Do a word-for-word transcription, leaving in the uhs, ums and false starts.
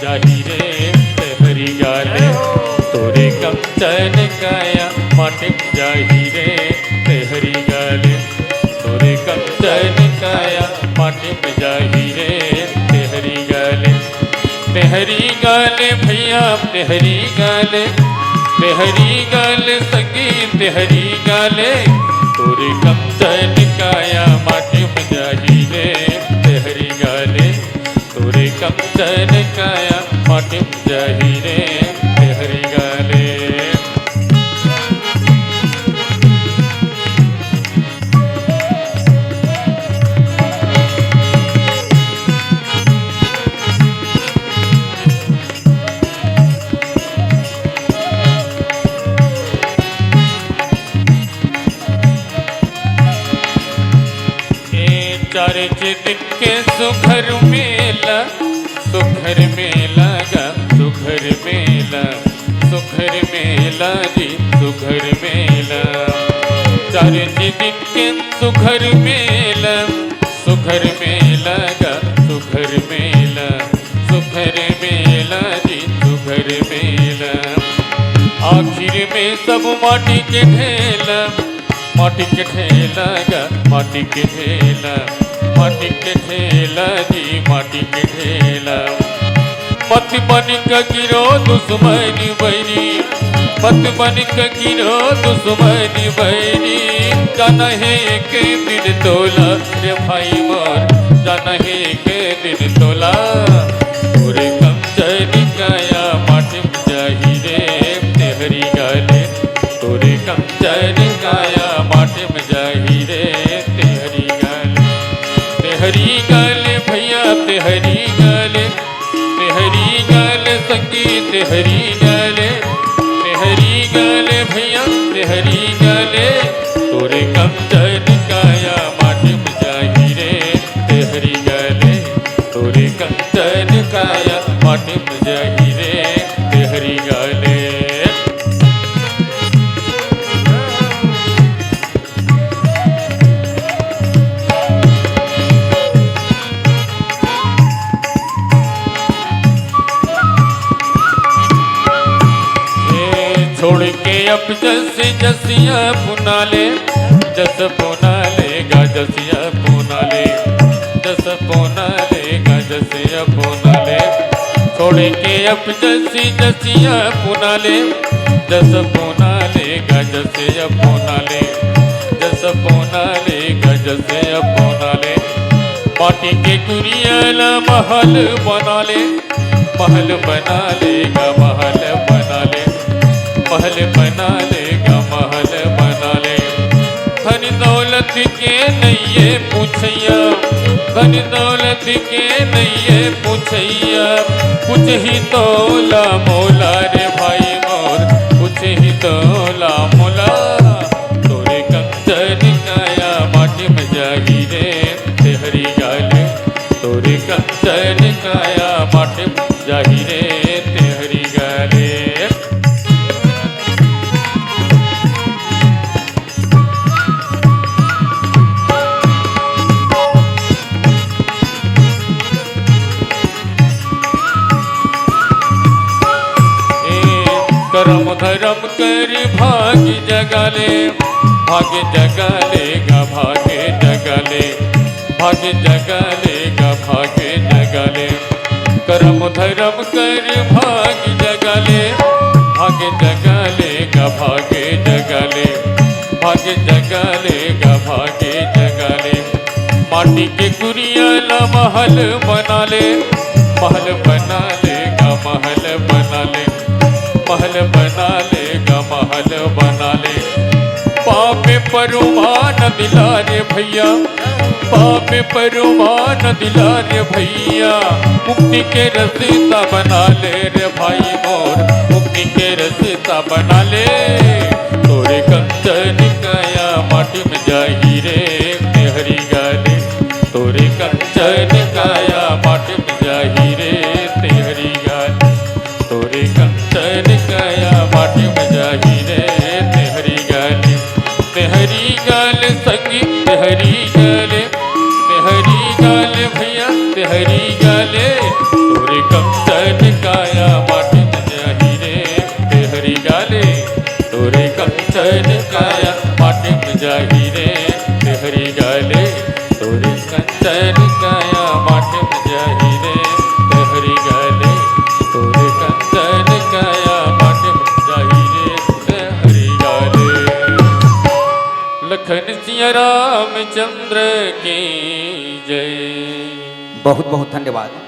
जाही रे तेहरी गाले, तोरे कंचन काया माटी म जाही रे तेहरी गाले, तोरे कंचन काया माटी म जाही रे तेहरी गाले, तेहरी गाले भैया, तेहरी गाले, तेहरी गाले संगी, तेहरी गाले, तोरे कंचन काया माटी म जाही रे तेहरी गाले, तोरे कंचन काया माटी म जाही रे तेहरी गाले। ए चार दिन के सुघर मेला, सुघर मेला गा, सुघर मेला, सुघर मेला जी, सुघर मेला। चार दिन के सुघर मेला, सुघर मेला गा, सुघर मेला, सुघर मेला जी, सुघर मेला। आखिर में सब माटी के ढेला, माटी के ढेला गा, माटी के ढेला, माटी के ढेला जी, माटी के ढेला। मत बन के गिरो दुश्मन बैरी, मत बन के गिरो दुश्मन बैरी। जाना हे एक दिन तोला रे भाई मोर, जाना हे एक दिन तोला। तोरे कंचन काया माटी म जाही रे तेहरी गाले, तोरे कंचन काया माटी म जाही रे तेहरी गाले, तेहरी गाले भैया, तेहरी गाले, तेहरी गाले संगी, तेहरी गाले, तेहरी गाले भैया, तेहरी गाले। तोरे कंचन काया माटी म जाही रे तेहरी गाले, तोरे कंचन काया माटी म जाही रे तेहरी गाले। ए, छोड़ के अब जस जसिया पुनाले, जस पुनाले गा जसिया पुनाले, जस पुनाले गा जसिया पुनाले। छोड़ के अब जसी जसिया पुनाले, जस पुनाले गा जसिया पुनाले, जस पुनाले गा जसिया पुनाले। माटी के कुरिया ला महल बनाले, महल बनाले गा महल बनाले, महल बनाले गा महल बनाले। धन दौलत के नइये पूछइया, धन दौलत के नइये पूछइया। पूछही तोला मोला रे भाई मोर, पूछही तोला मोला। तोरे कंचन काया माटी म जाही रे तेहरी गाले, तोरे कंचन काया माटी म जाही रे तेहरी गाले। ए, करम धरम कर भाग जगाले, भाग जगाले गा भाग जगाले, भाग जगाले गा भाग जगाले। करम धरम कर भाग जगाले, भाग जगाले गा भाग जगाले, भाग जगाले गा भाग जगाले। माटी के कुरिया ला महल बनाले, महल बनाले गा महल बनाले, महल बनाले गा महल बनाले। पाप परुमान दिला रे भैया, पाप परुमान दिला रे भैया। मुक्ति के रस्ता बनाले रे भाई मोर, मुक्ति के रस्ता बनाले। तोरे कंचन काया माटी म जाही रे तेहरी गाले, तोरे कंचन काया माटी म जाही रे तेहरी गाले। तोरे कंचन काया माटी म जाही रे तेहरी गाले, तेहरी गाले संगी, तेहरी गाले, तेहरी गाले भैया, तेहरी गाले। तोरे कंचन काया माटिम जाही रे, ते हरि गाले तोरे कंचन काया माटिम जाही रे, ते हरि गाले तोरे कंचन काया माटिम जाही रे, ते हरि गाले तोरे कंचन काया माटिम जाही रे, ते हरि गाले। लखन सिया रामचंद्र की जय। बहुत बहुत धन्यवाद।